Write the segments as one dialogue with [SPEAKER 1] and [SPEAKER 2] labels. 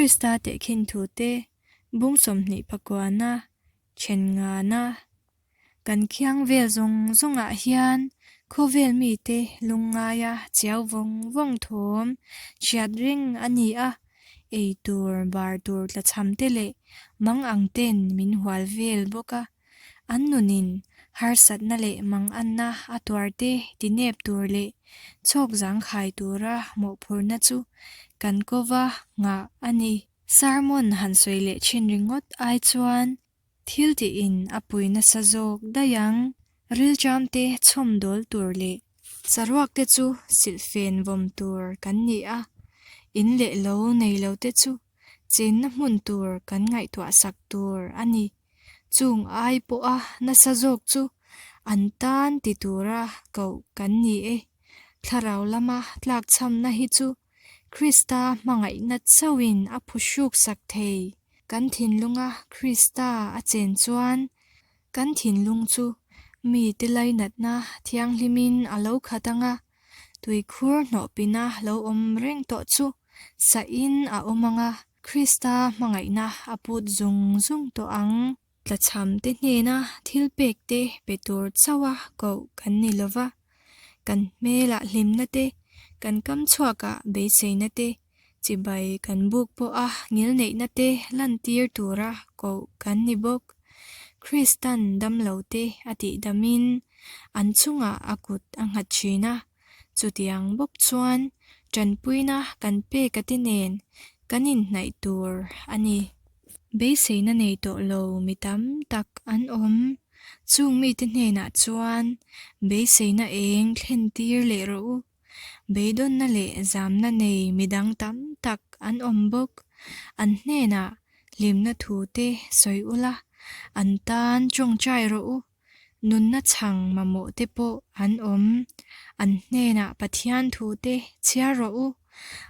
[SPEAKER 1] Krista tehkhin thute bung 20 pakuana then ngana. Kan khiang vel zawng zawngah hian khawvel mite lungngaia chiau vawng vawng thawm hriat reng a ni a, ei tur bar tur tlachham te leh mang ang ten min hual vel bawk a. An nunin harsatna leh manganna a tuarte tinep tur leh chhawk zangkhai tura mawhphurhna chu kan kova nghah a ni. Sermon han sawi leh thin ringawt ai chuan thil tihin a pui nasa zawk daih ang. Rilṭamte chhawmdawl tur leh saruakte chu silhfen vawm tur kan ni a, in leh lo nei lote chu chenna hmun tur kan ngaihtuah sak tur a ni. Chung ai pawha nasa zawk chu an tan ti tura koh kan ni e. Thlarau lama tlakchhamna hi chu Krista hmangaihna chauhin a phuhruk sak thei. Kan thinlunga Krista a chen chuan kan thinlung chu mite lainatna thianghlimin a lo khat ang a, tuikhur hnawhpina lo awm reng tawh chu sahin a awm ang a, Krista hmangaihna a put zung zung tawh ang. Tlachhamte hnena thil pekte pe tur chauha koh kan ni lo va, kan hmelah hlimna te, kan kam chhuakah beiseina te, chibai kan buk pawha ngilneihna te lantir tura koh kan ni bawk. Kristan damlote a tihdamin an chungah a kut a nghat thin a, chutiang bawk chuan tanpuina kan pek a ti nen kan inhnaih tur a ni. Beiseina nei tawh lo mi tam tak an awm. Chung mite hnenah chuan beiseina eng thlen tir leh rawh u. Beidawnna leh zamna nei midang tam tak an awm bawk. An hnenah hlimna thu te sawi ula, an tan tawngtai rawh u. Nunna chhang mamawh te pawh an awm. An hnenah Pathian thu te chhiar rawh u.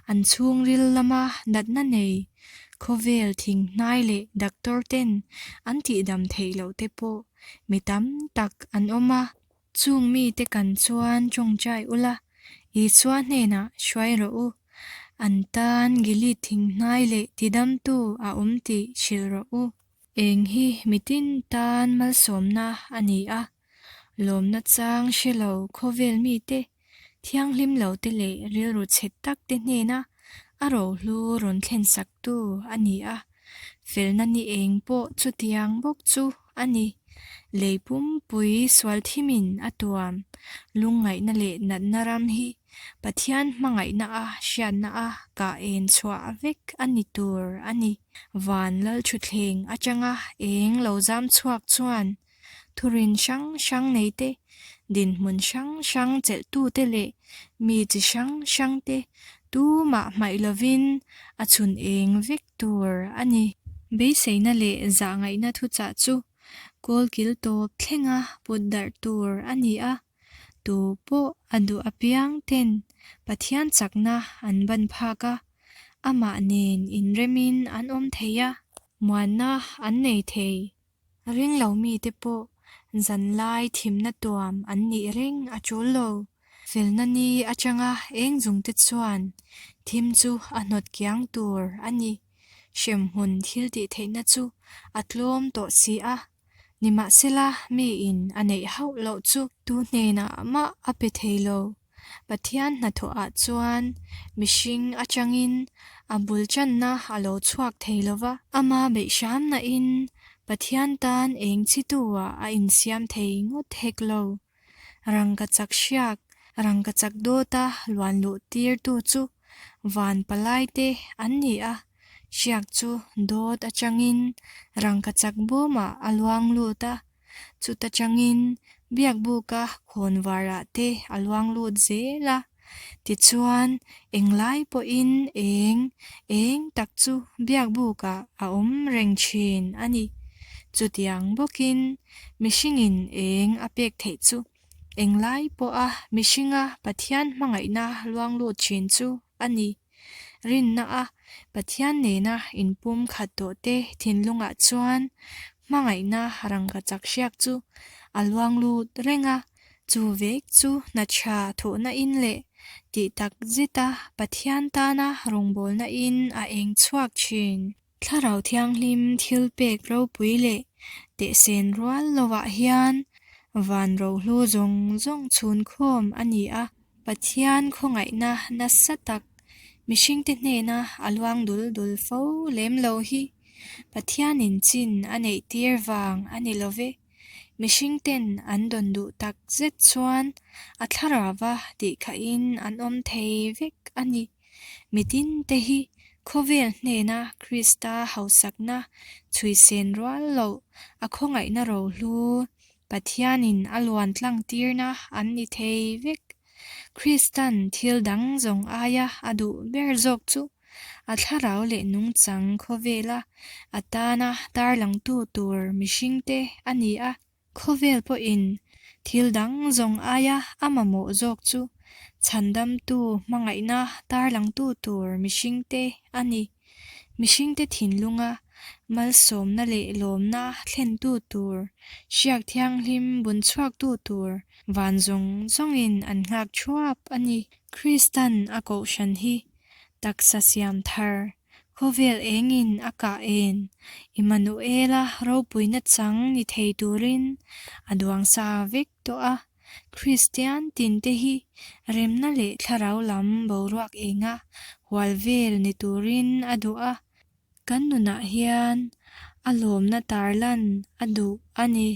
[SPEAKER 1] An chhungril lama natna nei khawvel thinghnai leh doctor ten an tihdam theih loh te pawh mi tam tak an awm a. Chung mite kan chuan tawngtai ula, Isua hnenah hruai rawh u. An tan Gilead thinghnai leh tidamtu a awm tih hrilh rawh u. Eng hi mitin tan malsawmna a ni a, lawmna chang hre lo khawvel mite, thianghlim lote leh rilru chhe takte hnena a rohlu rawn thlensaktu a ni a, felna ni eng pawh chutiang bawk chu a ni. Lei pumpui sual thimin a tuam lungngaihna leh natna ram hi Pathian hmangaihna a hriatna a kah en chhuah vek a ni tur a ni. Van Lalthuthleng atanga eng lo zam chhuak chuan thurin hrang hrang nei te, dinhmun hrang hrang chelhtute leh mi chi hrang hrang te tumah hmaih lovin a chhun eng vek tur a ni. Beiseina leh zahngaihna thuchah chu kawlkil tawp thlenga put darh tur a ni a. Tu pawh a duh apiang ten Pathian chakna an ban phak a, amah nen inremin an awm thei a, muanna an nei thei. Ringlo mite pawh zanlai thimna tuam an nih reng a tul lo. Felna ni atanga eng zungte chuan thim chu a hnawt kiang tur a ni. Hremhmun thil tih theihna chu a tlawm tawh si a. Nimahsela, miin a neih hauh loh chu tu hnenah mah a pe thei lo. Pathian hnathawhah chuan mihring atangin a bul channa a lo chhuak thei lo va, ama beih hramnain Pathian tan eng chi tuah a insiam thei ngawt hek lo. Rangkachak hriak, rangkachak dawta luan luh tirtu chu van palaite an ni a, hriak chu dawt atangin rangkachak bawmah a luang lut a, chuta tangin biakbuka khawnvarah te a luang lut zel a, tichuan englai pawhin eng eng tak chu biakbukah a awm reng thin a ni. Chutiang bawkin mihringin eng a pek theih chu englai pawha mihringa Pathian hmangaihna luang lut thin chu a ni. Rinna a Pathian nena inpum khat tawhte thinlungah chuan hmangaihna rangkachak hriak chu a luang lut reng a, chu vek chu hna tha thawhna in leh. Tih tak zeta Pathian tana rawngbawlna in a eng chhuak thin. Thlarau Thianghlim thilpek ropui leh tehsen rual lovah hian van rohlu zawng zawng chhunkhawm a ni a. Pathian khawngaihna nasa tak mihringte hnena a luang dul dul fo lem lo hi Pathianin chin a neih tir vang a ni lo ve. Mihringten an dawn duh tak zet chuan a thlarauva tih khahin an awm thei vek a ni. Mitinte hi khawvel hnena Krista hausakna chhuisen rual loh a khawngaihna rohlu Pathianin a luan tlang tirna an ni thei vek. Kristan thil dang zawng aia a duh ber zawk chu a thlarau leh nungchang khawvela a tana tarlangtu tur mihringte a ni a. Khawvel pawhin thil dang zawng aia a mamawh zawk chu chhandamtu hmangaihna tarlangtu tur mihringte a ni. Mihringte thinlunga malsawmna leh lawmna thlentu tur, hriak thianghlim bun chhuaktu tur van zawng zawngin an nghak thuap a ni. Kristan a kohhran hi taksa siam thar, khawvel engin a kah en, Immanuela ropuina chang ni thei turin a duang sa vek tawh a. Kristian tinte hi remna leh thlarau lam boruak enga hual vel ni turin a duh a, kan nunah hian a lawmna tarlan a duh a ni.